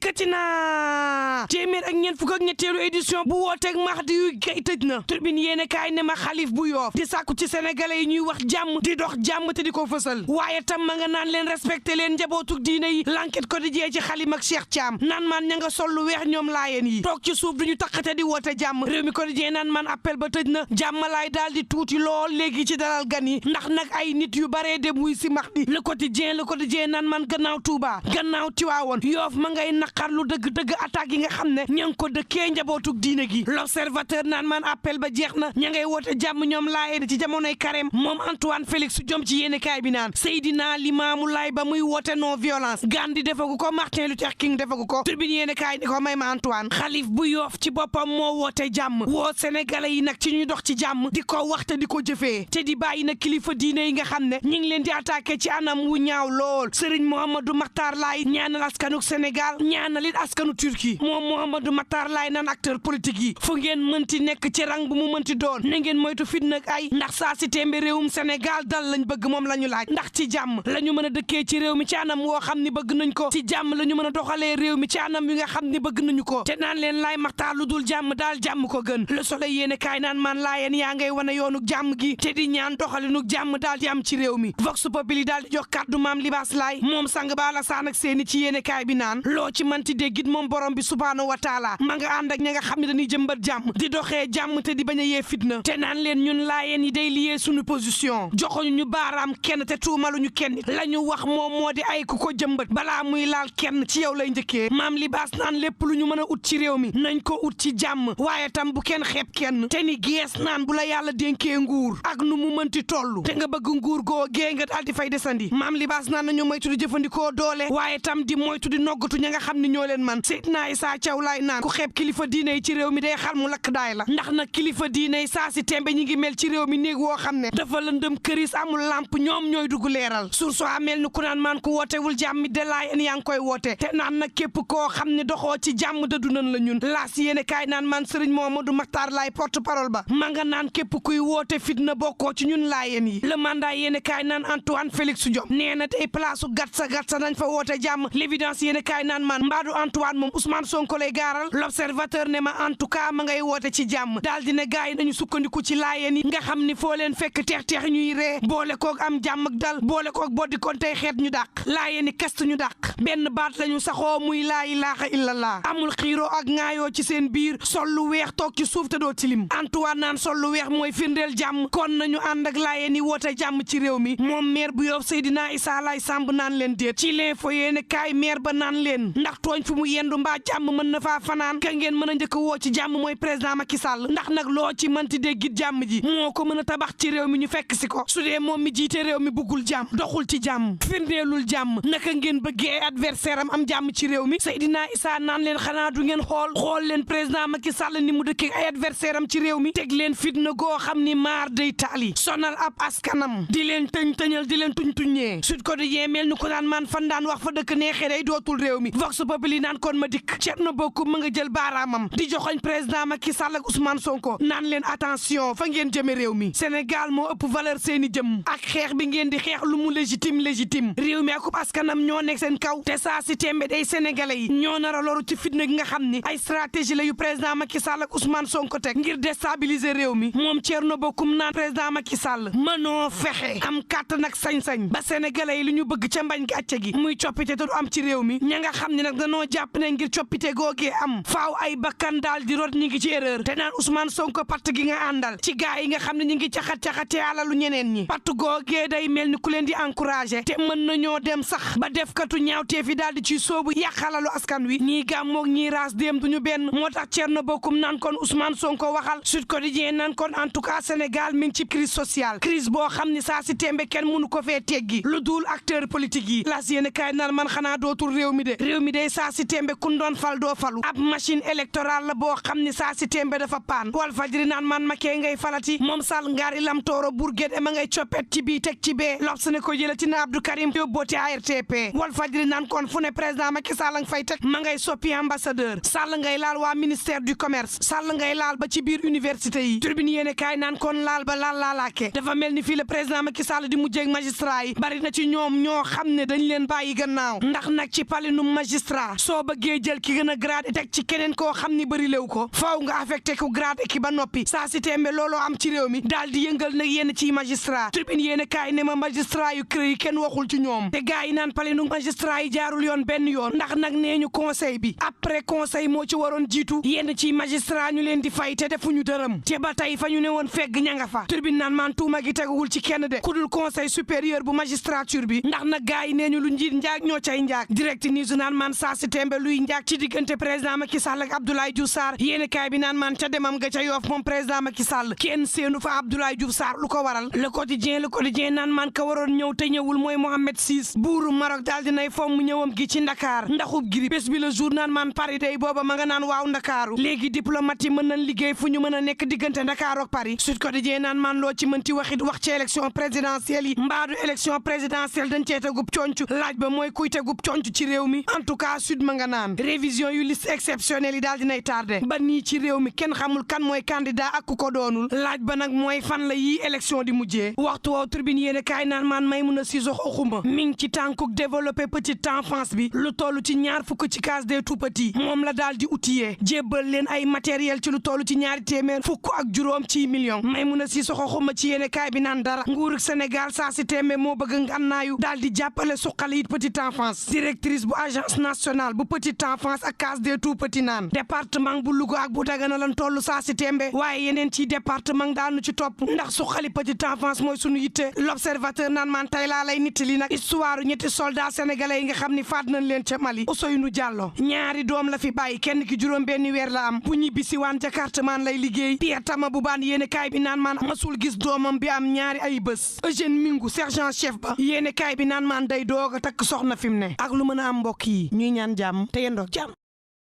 dikkati na téeméer ak ñeent fukk ak ñetteelu édition bu wooteeg Mahdi yu gay tëj na Tribune yéene kaay ne ma xalif bu Yoff di sàkku ci sénégalais yi ñuy wax jàmm di dox jàmm te di ko fësal waaye tam ma nga naan leen respecté leen njabootu diine yi L'Enquête Quotidien ci xalim ak Cheikh Thiam naan man ña nga sol lu weex ñoom laayeen yi toog ci suuf duñu takkate di woote jàmm Rewmi Quotidien naan man appel ba tëj na jàmmalaay daal di tuuti lool léegi ci dalal gan yi ndax nag ay nit yu baree dem wuy si Mahdi Le Quotidien naan man gannaaw Touba gannaaw Tiwaawoon Yoff ma ngay naqar lu dëgg-dëgg attaque yi nga xam ne ña ngi ko dëkkee njabootug diine gi L'Observateur naan man appel ba jeex na ña ngay woote jàmm ñoom laayeen ci jamonoy Carême moom Antoine Félix Diome ci yéenekaay bi naan Seydina Limaamu Laay ba muy woote non violence Gandhi defagu ko Martin Luther King defagu ko Tribune yéenekaay ni ko may ma Antoine xalif bu Yoff ci boppam moo woote jàmm woo sénégalais yi nag ci ñuy dox ci jàmm di ko waxte di ko jëfee te di bàyyi nag kilifa diine yi nga xam ne ñi ngi leen di attaqué ci anam wu ñaaw lool Serigne Mouhamadou Makhtar Laye ñaanal askanu Sénégal ñaanal it askanu Turquie moom Mouhamadou Makhtar Laye naan acteur politique yi fu ngeen mënti nekk ci rang bu mu mënti doon na ngeen moytu fitna ak ay ndax saa si tembe réewum Sénégal dal lañ bëgg moom la ñu laaj ndax ci jàmm la ñu mën a dëkkee ci réew mi ci anam woo xam ni bëgg nañ ko ci jàmm la ñu mën a doxalee réew mi ci anam yi nga xam ni bëgg nañu ko te naan leen Laye Makhtar lu dul jàmm daal jàmm ko gën Le Soleil yéene kaay naan man laayeen yaa ngay wane yoonuk jàmm gi te di ñaan doxalinuk jàmm daal di am ci réew mi Vox Populi daal di jox kàddu maam Libaas Laay moom sang ba la saan ak seeni ci yéene kaay bi naan loo ci manti déggit moom borom bi subhaanahu wa taala ma nga ànd ak ña nga xam ne dañuy jëmbat jàmm di doxee jàmm te di bañ a yee fitna te naan leen ñun laayeen yi day liyee suñu position joxoñu ñu baaraam kenn te tuumaluñu kenn la ñu wax moom moo di ay ku ko jëmbat balaa muy laal kenn ci yow lay njëkkee maam Libaas naan lépp lu ñu mën a ut ci réew mi nañ ko ut ci jàmm waaye tam bu kenn xeeb kenn te ni gees naan bu la yàlla dénkee nguur ak nu mu mënti toll te nga bëgg nguur goo gee nga daal di fay desandi maam Libaas naan nañu moytu di jëfandikoo doole waaye tam di moytu di noggatu ña nga xam ne ñoo leen man Seydina Issa Thiaw Laay naan ku xeeb kilifa diine yi ci réew mi day xar mu lakk daay la ndax nag kilifa diine yi saa si tembe ñi ngi mel ci réew mi néeg woo xam ne dafa lëndëm këris amul lamp ñoom ñooy dugg leeral surso amel ni ku naan maan ku wootewul jàmm de laayeen yaa ngi koy woote te naan nag képp koo xam ne doxoo ci jàmm dëddu nañ la ñun laas yéene kaay naan man Serigne Mouhamadou Makhtar Laye porte parole ba ma nga naan képp kuy woote fitna bokkoo ci ñun laayeen yi le mandat yéene kaay naan Antoine Félix Diome nee na tey place gatsa nañ fa woote jàmm l'évidence yéene kaay naan man mbaadu Antoine moom Ousmane Sonko lay gaaral l'observateur ne ma en tout cas ma ngay woote ci jàmm daal dina gaay yi nañu sukkandiku ci laayeen yi nga xam ni foo leen fekk teex ñuy ree boole koog am jàmm ak dal boole koog boddi kon tey xeet ñu dàq laayeen yi kast ñu dàq benn baat lañu saxoo muy laa ilaaha illallah amul xiiroo ak ŋaayoo ci seen biir sol lu weex toog ci suuf te doo tilim Antoine naan sol lu weex mooy firndeel jàmm kon nañu ànd ak laayeen yi woote jàmm ci réew mi moom maire bu Yoff Seydina Issa Laye Samb naan leen déet ci l'info yéene kaay maire ba naan leen ndax tooñ fu mu yendu mbaa jàmm mën na faa fanaan ka ngeen mën a njëkk woo ci jàmm mooy président Macky Sall ndax nag loo ci mënti déggit jàmm ji moo ko mën a tabax ci réew mi ñu fekk si ko su dee moom mi jiite réew mi buggul jàmm doxul ci jàmm firndeelul jàmm naka ngeen bëggee adversaire am jàmm ci réew mi Seydina Issa naan leen xanaa du ngeen xool leen président Macky Sall ni mu dëkkee ay adversaire am ci réew mi teg leen fitna goo xam ni maar day taali sonal ab askanam di leen tëñal di leen tuññee Sud Quotidien mel ni ko naan man fan daan wax fa dëkk neexee day dootul réew mi Vox Populi naan kon ma dikk Thierno Bocoum ma nga jël baaraamam di joxoñ président Macky Sall ak Ousmane Sonko naan leen attention fa ngeen jëme réew mi Sénégal moo ëpp valeur seeni jëm ak xeex bi ngeen di xeex lu mu légitime réew mi ak askanam ñoo nekk seen kaw te saa si tembe day sénégalais yi ñoo nar a loru ci fitna gi nga xam ni ay stratégie la yu président Macky Sall ak Ousmane Sonko teg ngir déstabiliser réew mi moom Thierno Bocoum naan président Macky Sall mënoo fexe am kàttan ak sañ-sañ ba sénégalais yi li ñu bëgg ca mbañ gàcce gi muy coppite te du am ci réew mi ña nga xam ne nag danoo jàpp ne ngir coppite googee am faaw ay bakkan daal di rot ñi ngi ci erreur te naan Ousmane Sonko patt gi nga àndal ci gaay yi nga xam ne ñi ngi caxat-caxatee alalu ñeneen ñi patt googee day mel ni ku leen di encouragé te mën nañoo dem sax ba defkatu ñaawteef yi daal di ci soobu yàqalalu askan wi ñii gàmmoog ñii raas déem duñu benn moo tax Thierno Bocoum naan kon Ousmane Sonko waxal Sud Quotidien naan kon en tout cas Sénégal mi ngi ci crise sociale crise boo xam ni saa si tembe kenn mënu ko fee teggi lu dul acteur politique yi las yéene kaay naan man xanaa dootul réew mi de saa si tembe kun doon fal doo falu ab machine électorale la boo xam ni saa si tembe dafa paan Walf Fadjri naan man makee ngay falati moom Sall ngaari lam tooro Bourguet ma ngay coppet ci bii teg ci bee L'Obs ne ko jëlati na Abdou Karim yóbbooti ARTP Walf Fadjri naan kon fu ne président Macky Sall nga fay teg ma ngay soppi ambassadeur Sall ngay laal waa ministère du commerce Sall ngay laal ba ci biir université yi Tribune yéene kaay naan kon laal ba laalaake dafa mel ni fii le président Macky Sall di mujjeeg magistrat yi bari na ci ñoom ñoo xam ne dañ leen bàyyi gannaaw ndax nag ci palinu magistrat magistrat soo bëggee jël ki gën a gradé teg ci keneen koo xam ni bëri lew ko faaw nga affecté ko gradé ki ba noppi saa si tembe looloo am ci réew mi daal di yëngal nag yenn ci magistrat tribune yéen kaay ne ma magistrat yu crée yi kenn waxul ci ñoom te gars yi naan pale nu magistrat yi jaarul yoon benn yoon ndax nag nee ñu conseil bi après conseil moo ci waroon jiitu yenn ci magistrat ñu leen di fay te defuñu dërëm te ba tey fa ñu ne woon fegg ña nga fa tribune naan man tuuma gi teguwul ci kenn de ku dul conseil supérieur bu magistrature bi ndax nag gars yi nee ñu lu njiit njaag ñoo cay njaag direct news naan man saa si tembe luy njaag ci diggante président Macky Sall ak Abdoulaye Diouf Sarr yéen kaay bi naan man ca demam ga ca Yoff moom président Macky Sall kenn seenu fa Abdoulaye Diouf Sarr lu ko waral le quotidien naan man ka waroon ñëw te ñëwul mooy Mohamed VI buuru Maroc daal dinay fomm ñëwam gi ci Ndakaar ndaxub giri bés bi le jour naan man Paris day booba ma nga naan waaw Ndakaaru léegi diplomate yi mën nañ liggéey fu ñu mën a nekk diggante Ndakaar ak Paris Sud Quotidien naan man loo ci mënti waxit wax ci élection présidentielle yi mbaadu élection présidentielle dañ cee tegub conc laaj ba mooy kuy tegub conc ci réew mi en tout cas sud ma nga naan révision yu liste exceptionnelle yi daal dinay tardé ba nii ci réew mi kenn xamul kan mooy candidat ak ku ko doonul laaj ba nag mooy fan la yii élection di mujjee waxtu woow tribune yéene kaay naan man may mun a sisox oxuma mi ngi ci tànkuk développer petite enfance bi lu toll ci ñaar fukk ci case des tout petits moom la daal di outillé jébbal leen ay matériel ci lu toll ci ñaari téeméer fukk ak juróom ci million may mun a sisox oxuma ci yéene kaay bi naan dara nguurug Sénégal saa si téeméer moo bëgg ngannaayu daal di jàppale suqali it petite enfance directrice bu agence nationale bu petite enfance ak case des tout petits naan département bu Louga ak bu Dagana lan toll saa si tembe waaye yeneen ci département daanu ci topp ndax suqali petite enfance mooy sunu yitte l'observateur naan man tey laa lay nittali nag histoire ñetti soldat sénégalais yi nga xam ni faat nañ leen ca Mali Ousseynou Diallo ñaari doom la fi bàyyi kenn ki juróom benni weer la am bu ñibbisi waan Jakartamaan lay liggéey Pierre Tama bu baan yéene kaay bi naan man masul gis doomam bi am ñaari ay bés Eugène Mingu sergent chef ba yéene kaay bi naan man day doog a takk soxna fi mu ne ak lu mën a am mbokk yi ñuy ñaan jàmm te yendoog jàmm